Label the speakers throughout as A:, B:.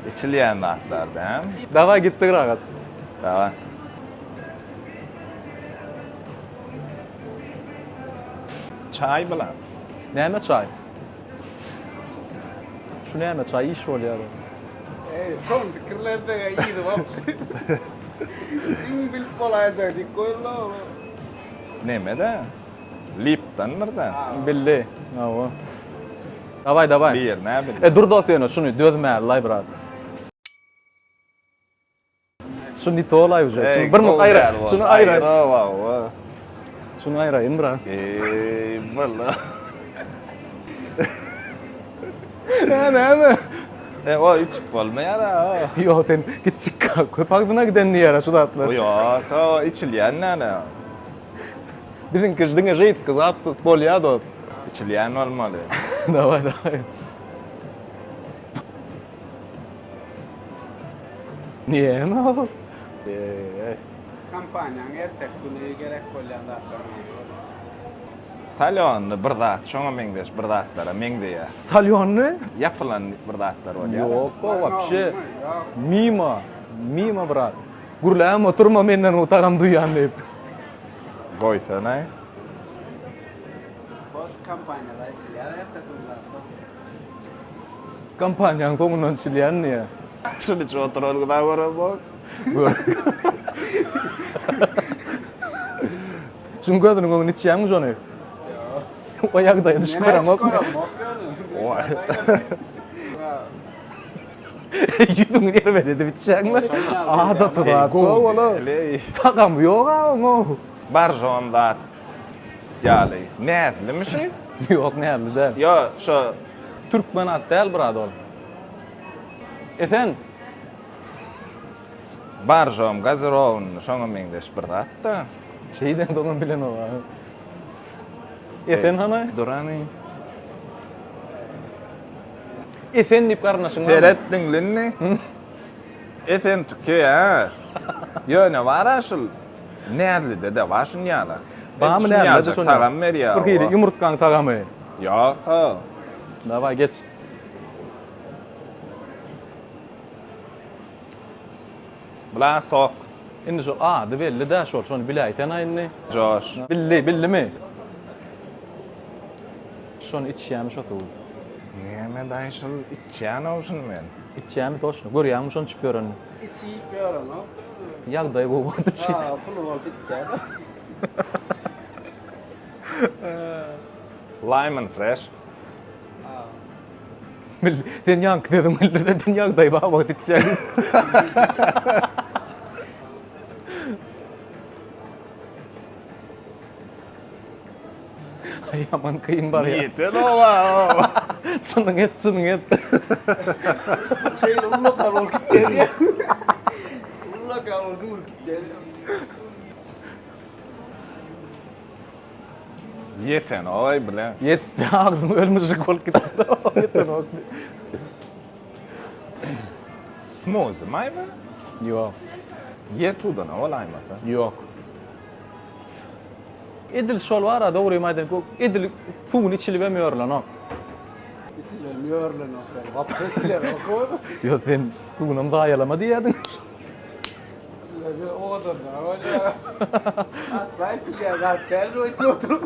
A: Içilýän zatlar däl.
B: Daway gitdik rahat.
A: Daway. Çaý bilen.
B: Näme çaý? Şu näme çaý iş bolýar.
C: Eý şony pikirlenseňä yzy wapşe. Iň bilip bolaýjak diýip goýuldy ol.
A: Neme-de? Liptondyr-da.
B: Bildi. Hawa. Daway daway.
A: Birine bildi.
B: E dur dos ýöne şuny dözmälilaý brat. Şu ne tolaý uje. Şuny bir muk aýra. Şuny aýra. Şuny aýraýyn brat.
A: Eý bala.
B: Näme näme?
A: E o içip bolmaýar a.
B: Ýok sen gitjik köp agzyna giden diýýär şu zatlar.
A: Ýok, o içilýän näme?
B: Biziňki diňe žytky zat bolýar dost.
A: Içilýän bolmaly.
B: Daway daway. Näme ol?
A: Eý.
C: Kompaniýaň erteki güni gerek bolýan zatlaryň biri bolýar.
A: Salýonly bir zat, şoňa meňzeş bir zatlara meňzeýär.
B: Salýonly?
A: Ýapylan bir zatlar bolýar.
B: Ýok, o wapşe mimo, mimo brat. Gürläbem oturma menden bu tagam duýýan diýip.
A: Goýsana.
C: Boss kompaniýada içilýär ertesi gün zatlar.
B: Kompaniýaň soňundan içilýän diýýär.
A: Şuny içip oturan gyza göremok.
B: Gör. Şuň gözüniň öňünde içýäňmi şony? Ýok. O ýagdaýa düşüp göremokmy?
C: Göremok ýöne.
B: Ýüzüňi erbet edip içýäňmi? Adaty zat ola. Tagamy ýok-a oň.
A: Baržon zat ýaly. Näzlimi şi?
B: Ýok, näzli däl.
A: Ýok, şo.
B: Türkmen at däl brat ol. Esen.
A: Baržom gazirownyny şoňa meňzeş bir zat-da.
B: Şeýden soňam bilenok-a. Esen hany?
A: Dur hany.
B: Esen diýip garyndaşyň barmy?
A: Seret diňle indi. Esen tüki hä. Ýöne bar-a şul Näzlide-de bar şun ýaly.
B: Barmy Näzlide şun ýaly?
A: Tagam berýär.
B: Bir hili ýumurtgaň tagamy.
A: Ýok-a.
B: Daway geç.
A: Bula sok.
B: Indi şol ady belli-dä şol, şony biläýsen-a indi.
A: Joş.
B: Bildi, bildimi? Şony içýämi şo suwy?
A: Näme daýy şul içýän-ow şuny men.
B: Içýämi toşny? Görýäňmi şony içip ýörenini?
C: Içip ýörenok.
B: Ýagdaýy gowy wagty içýär.
C: Ha, puly bolup içýär.
A: Lime and fresh.
B: Milli, sen ýaňky sözüň bildirde sen ýagdaýy bar wagt içýär. Aý ýaman kyn barýar.
A: Ýeten oba.
B: Çynyň et, çynyň et.
C: Şeýle ullakan bolup gitdi. Ullakan bolup durup gitdi.
A: Ýetenok-aý bile.
B: Ýetdi, agzym ölmüşik bolup gitdi. Ýetenok.
A: Smuzi maýmy?
B: Ýok.
A: Ýer tudana bolaýmasa.
B: Ýok. Edil şol bar-a, dogrymy aýdaýyn, edil suwuny içilibem ýörlenok.
C: Içilibem ýörlenok ýaly, wapşe içilenok.
B: Ýok, sen suwunam zaýalama diýýärdiň.
C: Içilende owadanlar bolýar. Asla içilýän zat däl bu içip oturyp.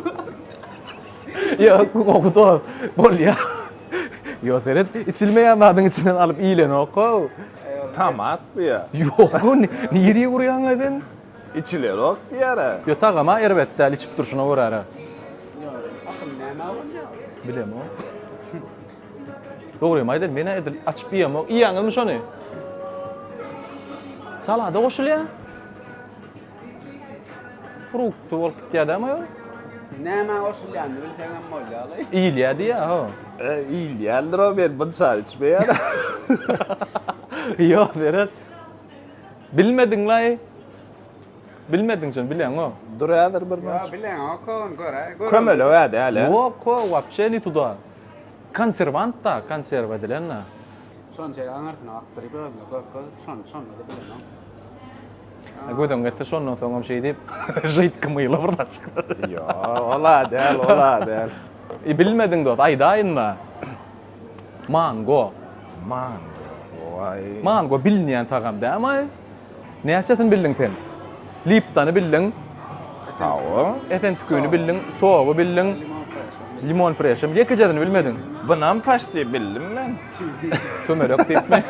B: Ýok, gowy dost, bolýar. Ýok, seret, içilmeýän zadyň içinden alyp iýilenok-ow.
A: Tomat bu ýa.
B: Ýok, nirä urýaň-aý sen?
A: Içilenok diýýär-ä.
B: Ýok, tagam-a erbet däl, içip durşuna görä-ä.
C: Ýok, asyl näme bolýar?
B: Bilemok. Dogrymy aýdaýyn, men-ä edil açyp iýemok. Iýýäňizmi şony? Salada goşulýar. Frukty bolup gitýär dämi aýol?
C: Nämä goşulýanyny bilseňem bolýar-laý.
B: Iýilýär diýýär, ho.
A: E, iýilýändir-o, men bunça içmeýän.
B: Ýok, Meret. Bilmediň-laý. Bilmediň şony, bileňok.
A: Dur häzir bir minut.
C: Ýok, bileňok ony, göräý.
A: Kömelek-ä däl-ä?
B: Ýok, ho, wapşe ne tuda. Konserwant-da, konserw edilen-de.
C: Şonça aňyrsyna akdyryp özüne görkez, şony şonda-da bilenok.
B: Gözüň getse şondan soňam şeý diýip, žytky myla bir zat çykar.
A: Ýok, ol-a däl, ol-a däl.
B: E, bilmediň dost, aýdaýyn-da. Mango.
A: Mango. Hawa.
B: Mango bilinýän tagam dämi? Näçesini bildiň sen? Liptony bildiň.
A: Hawa.
B: Esen tüküni bildiň, sogy bildiň. Limon freşem. Ýekejesini bilmediň.
A: Bunam paşti bildim men.
B: Kömelek diýipmi?